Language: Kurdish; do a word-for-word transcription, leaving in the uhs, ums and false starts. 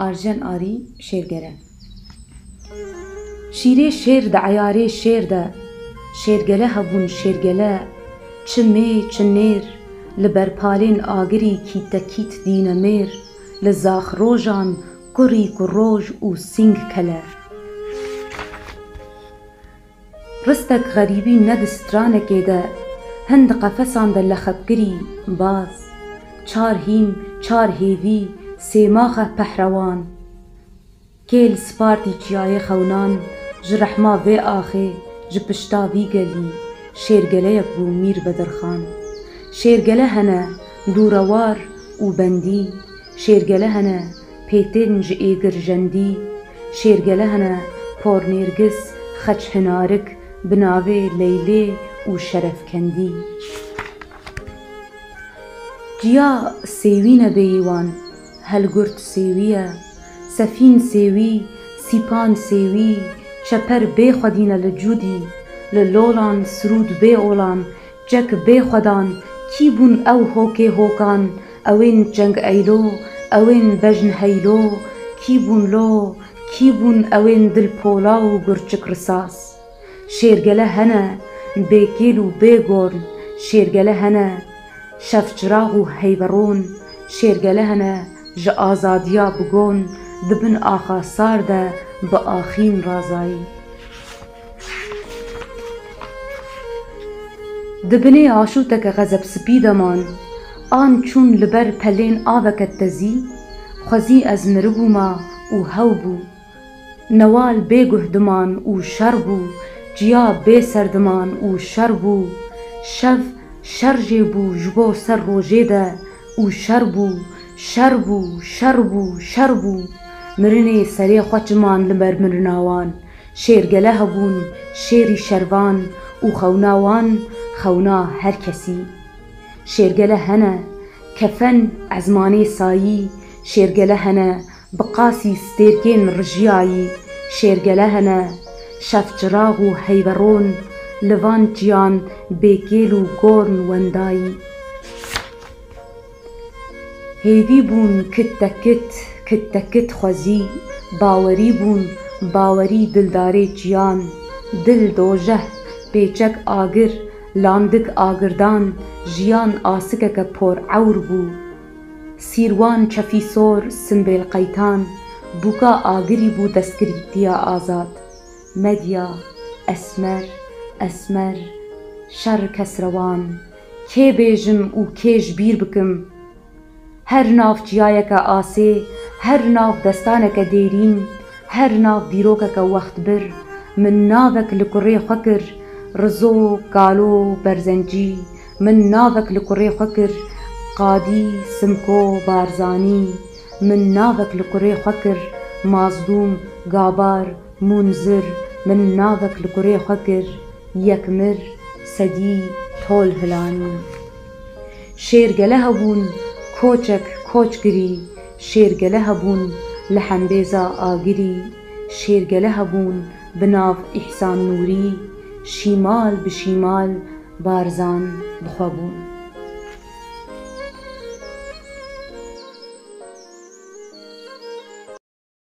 Arjen Arî, Şêrgele. Şîrê şêr di eyarê şêr de, şêrgele hebûn şêrgele, çi mê çi nêr, li berpalên agirî kîtekît dîne mêr, li zax rojan kurî ku roj û sîng kele. Ristek xerîbî ne di stranekê de, hin di qefesan de lexebkirî, baz. Çar hîn, çar hêvî, sêmaxe pehrewan. Kê li spartî çiyayê xewnan, ji rehma vê axê, ji pişta vî gelî, şêrgeleyek bû Mîr Bedirxan. Şêrgele hene, dûrewar û bendî, şêrgele hene, pêtên ji êgir jendî, şêrgele hene, pornêrgis, xeç hinarik, bi navê Leylê û Şerefkendî. Ciya sêwî ne bêyî wan, helgurt sêwî ye, sefîn sêwî, sîpan sêwî, çeper bê xwedî ne li cûdî, li lolan sirûd bê olan, çek bê xwedan, kî bûn ew hokê hokan, ewên çeng eylo, ewên bejn heylo, kî bûn lo, kî bûn ewên dil pola û gurçik risas? Şêrgele hene, bêkêl û bêgorn, şêrgele hene, şevçirax û heyveron, şêrgele hene, ji azadiya bigon, di bin axa sar de bi axîn razayî. Di binê aşûteke xezebspî de man, an çûn li ber pelên aveke tezî, xwezî ez miribûma û hew bû. Newal bê guh diman û şer bû, ciya bê ser diman û şer bû. Şev şer jê bû ji bo ser rojê de û şer bû, şer bû, şer bû, şer bû. Mirinê serê xwe çiman li ber mirina wan. Şêrgele hebûn, şêrî şervan û xewna wan, xewna her kesî. Şêrgele hene, kefen ezmanê sayî, şêrgele hene, bi qasî stêrkên rijiyayî, şêrgele hene, şevçirax û heyveron, li van çiyan bêkêl û gorn wendayî. Hêvî bûn kit te kit, kit te kit xwezî, bawerî bûn, bawerî dildarê çiyan, dil dojeh, pêçek agir, landik agirdan, jiyan asikeke por ewr bû. Sîrwan çefî sor, simbêl qeytan, bûka agirî bû destgirîtiya azad. Medya, esmer, esmer, şer kesrewan, kê bêjim û kê ji bîr bikim? Her nav çiyayeke asê, her nav destaneke dêrîn, her nav dîrokeke wextbir, min navek li kurê xwe kir, Rizo Kalo Berzencî, min navek li kurê xwe kir, Qadî Simko Barzanî, min navek li kurê xwe kir, Mazlûm Gabar Munzir, min navek li kurê xwe kir, Yekmir Sedî Tol Hilanî. Şêrgele hebûn, koçek koçgirî, şêrgele hebûn, li hembêza agirî, şêrgele hebûn, bi nav Îhsan Nûrî, şîmal bi şîmal Barzan bi xwe bûn.